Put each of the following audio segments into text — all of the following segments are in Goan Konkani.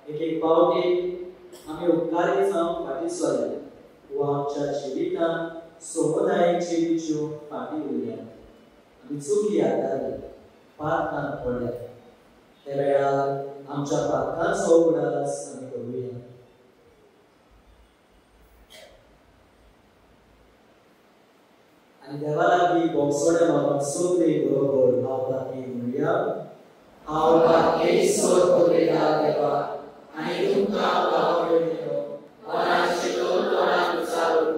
एक एक पावटी आमी उपकारी जावंक फाटीं सरले वा आमच्या जिवितांत समुदायेची विचूंक फाटीं उरल्या. आमी चुकी आदारली, पातकांत पडल्या. त्या वेळार आमच्या पातकांचो उगडास आमी करुया. आनी देवा लागीं भोगसोड्या बाबाक सगळे बरोबर हांव पातकी म्हणुया. हांव पातकी सोदता देवा आनी तुमकां पावयलो मनान शिकून तोंडान उच्चारून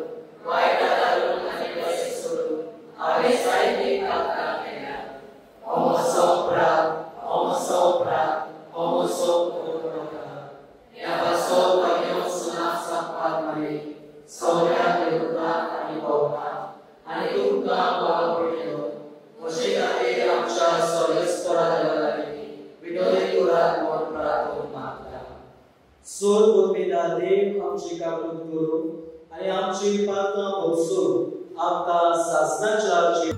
वायट आदारून आनी कशें सोडून हांवें जायतीं पातकां केल्यात. हो म्हजो अपराध, हो म्हजो अपराध, हो म्हजो अपराध. ह्या पासत भाग्यो सुनाक सांगपाक मारी सगळ्या देवतांक आनी भोवपाक आनी तुमकां पावयलो म्हजे खातीर आमच्या सगळेस्परा देवा लागीं विनोदी करात म्हूण प्रार्थना मागता. सोद उर्मिला देव आमची काकूत करूं आनी आमची पातकां भोगसून आमकां सासणाच्या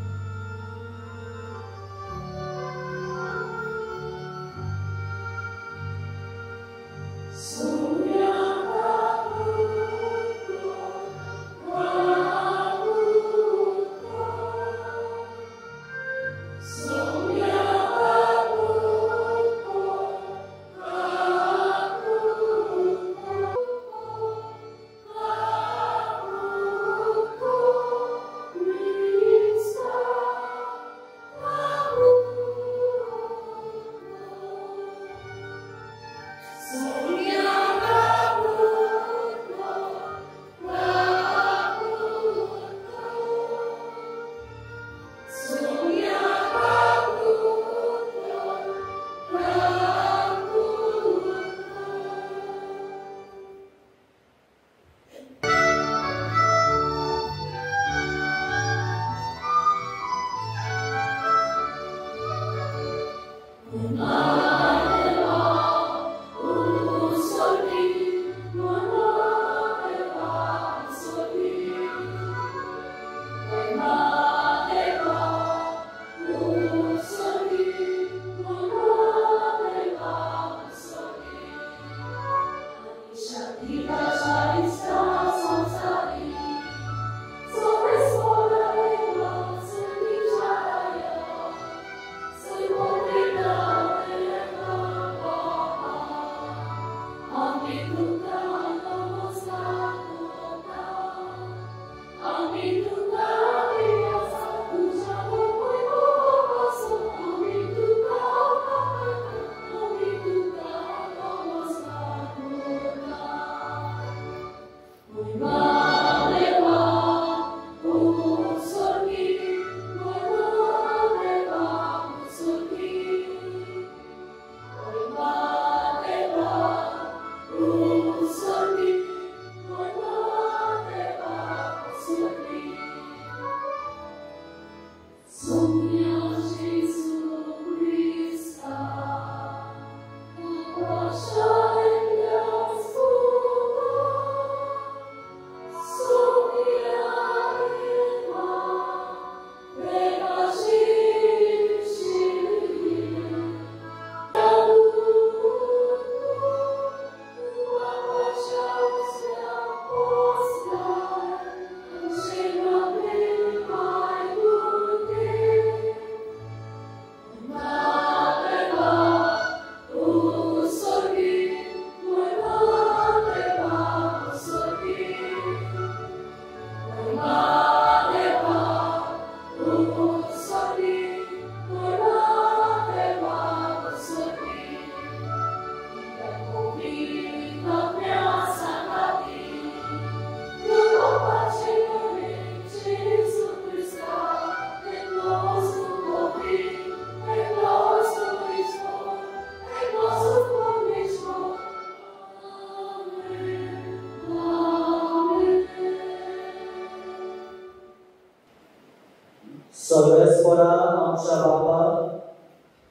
सगळेस्परा आमच्या बापा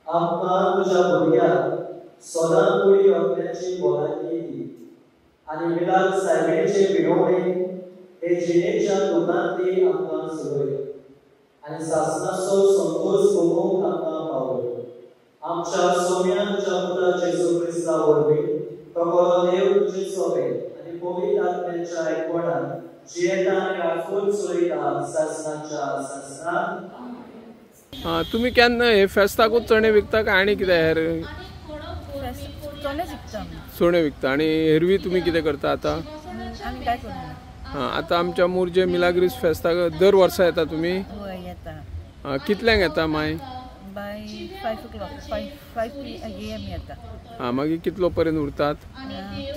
आमकां तुज्या भुरग्याक सदां कुडी अत्याची भलायकी दी आनी मिलाद सायबीणीचे विनवणे हे जिणेच्या दुकांतली आमकां सुरय आनी सासणाचो संतोश भोगूंक आमकां पावय. आमच्या सोम्या तुज्या पुता जेजू क्रिस्ता वरवीं तो फूल चोयता सासनाच्या सासनाक. तुमी केन्ना हे फेस्ताकूच चणे विकता काय आनी कितें हेर? चणे विकता. चणे विकता. आनी हेरवी तुमी कितें करता आतां? आमी काय करना. हां, आतां आमच्या मोरजे मिलाग्रीस फेस्ताक दर वर्सा येता तुमी? हय येता. कितल्यांक येता माय? बाय 5 o'clock, 5 AM येता. हां, मागीर कितलो पर्यंत उरतात?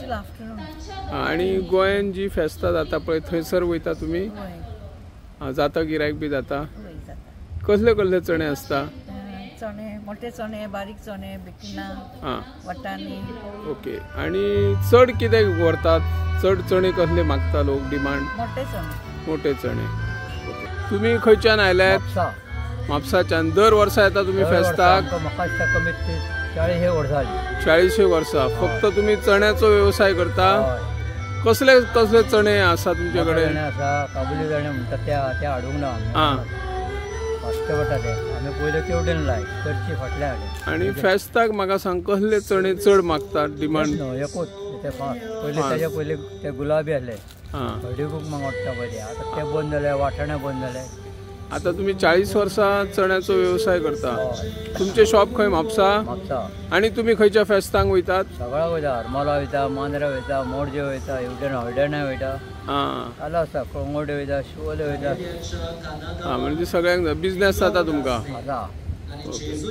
Till afternoon. आनी गोंयान जी फेस्तां जाता पळय थंयसर वयता तुमी? हय. हां, जाता गिरायक बी जाता? हय जाता. कसले कसले चणे आसता? चणे मोठे चणे, बारीक चणे, बिकणां, वाटाणे. ओके. आनी चड कितें व्हरतात? चड चणे कसले मागता लोक डिमांड? मोठे चणे. मोठे चणे. ओके. तुमी खंयच्यान आयल्यात? म्हापसाच्यान. दर वर्सा येता तुमी फेस्ताक? म्हाका कमीत 40 वर्सां. 40 वर्सां. फक्त तुमी चण्याचो वेवसाय करता? कसले कसले चणे आसा तुमचे कडेन? आसा काबुली चणे म्हणटात ते हाडूंक ना. आं, फास्ट पडटा ते. आमी पयले तेवटेन लाय चडशी फाटल्या हाडले. आनी फेस्ताक म्हाका सांग कसले चणे चड मागतात डिमांड? एकूच ते फास्ट. पयले ताच्या पयले ते गुलाबी आसले, हळदीकूक मागता पयले. आतां ते बंद जाले, वाटाणे बंद जाले. आतां तुमी 40 वर्सां चण्याचो वेवसाय करता. तुमचें शॉप खंय? म्हापसा. म्हापसा. आनी तुमी खंयच्या फेस्तांक वयतात? सगळ्या वयता. हरमला वयता, मांद्रा वयता, मोरजे वयता, हेवटेन हळदण्या वयता, चालू आसता, कळंगूटे वयता, शिवोले वयता. आं, म्हणजे सगळ्यांक बिजनेस जाता तुमकां? आसा.